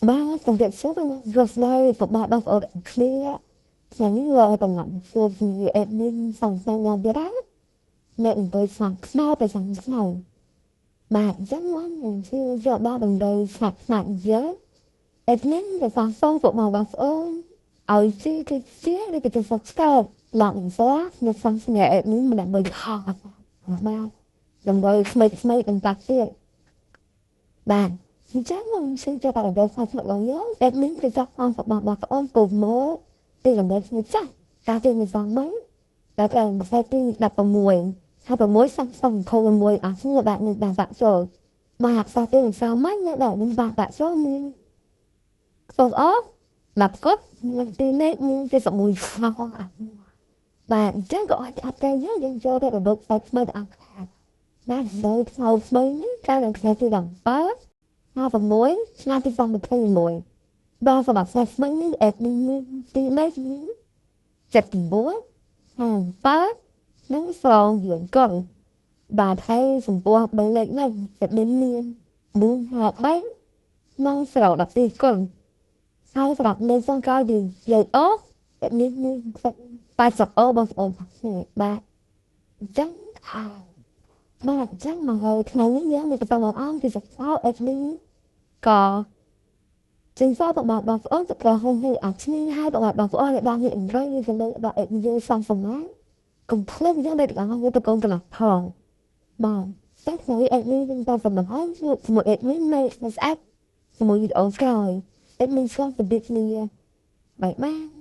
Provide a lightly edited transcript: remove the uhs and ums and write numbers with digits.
បាទ សូមជម្រាបសួរ សួស្តីពុកម៉ែបងប្អូនគ្នា ថ្ងៃនេះកំណត់សួរពី admin សង្ស័យណាទៀតណា នៅអង្គុយស្ងប់ស្ងោទៅស្ងប់ស្ងោ បាទ អញ្ចឹងមកនឹងជឿយកដល់តម្រូវស្ងាត់ស្ងាត់យើង admin ទៅសងសងពុកម៉ែបងប្អូនឲ្យជឿគឺជឿ ឬក៏ទៅ subscribe ឡងសនៅសងស្នេហ៍ admin ម្នាក់មួយខ បាទ តម្រូវស្មីស្មីបន្តទៀត បាទ អញ្ចឹងមកសិនចូលដល់ដល់សាស្ត្ររបស់យើង admin គឺចង់អងរបស់បងប្អូនពូមកទីតម្រូវស្មីចាស់កាលពីមួយសងមិញ ដល់តែផ្សាយទី16ហើយ6សំសំខមួយអស់ស្បាទនឹងបានបាក់ចូល បាទ ផ្សាយទីម្សិលមិញដល់នឹងបានបាក់ចូលមានសូមអរមកគត់នឹងទីលេខមានទី11ខ បាទ អញ្ចឹងក៏អត់អត់តែយើងចូលទៅរបបផ្សាយថ្មីដល់អង្គ បាទ ដោយផ្សាយថ្មីនេះកាលនៅថ្ងៃទី17 56ឆ្នាំ2021 បាទ សម្រាប់ផ្សាយថ្មីនេះ admin មានទីលេខ79 57និងស្រងយួនកុន បាទ ហើយសម្ពោះបីលេខនេះ admin មាន453និងស្រង12គុណ ហើយសម្រាប់លេខសងក្រោយពីលេខអូ admin មាន80អូបងប្អូន បាទ អញ្ចឹង បាទ អញ្ចឹងមកហើយថ្ងៃនេះយើងមានបន្តមកអង្គពីសកល admin ក៏ចេញសបបងបងប្អូនទៅក៏ហងហេអត់ឈ្នះ ហើយបងបងប្អូនដែលបាននិយាយនេះទៅលើដល់ admin យើងសំសំណាកុំភ្លេចយើងដែលទាំងអស់ទៅកូនកន្លះផង បាទ តែថ្ងៃ admin នឹងតសំណងជួបជាមួយ admin នៅស្អាតជាមួយវីដេអូក្រោយ admin ស្គាល់ទៅគ្នាបាយបាយ។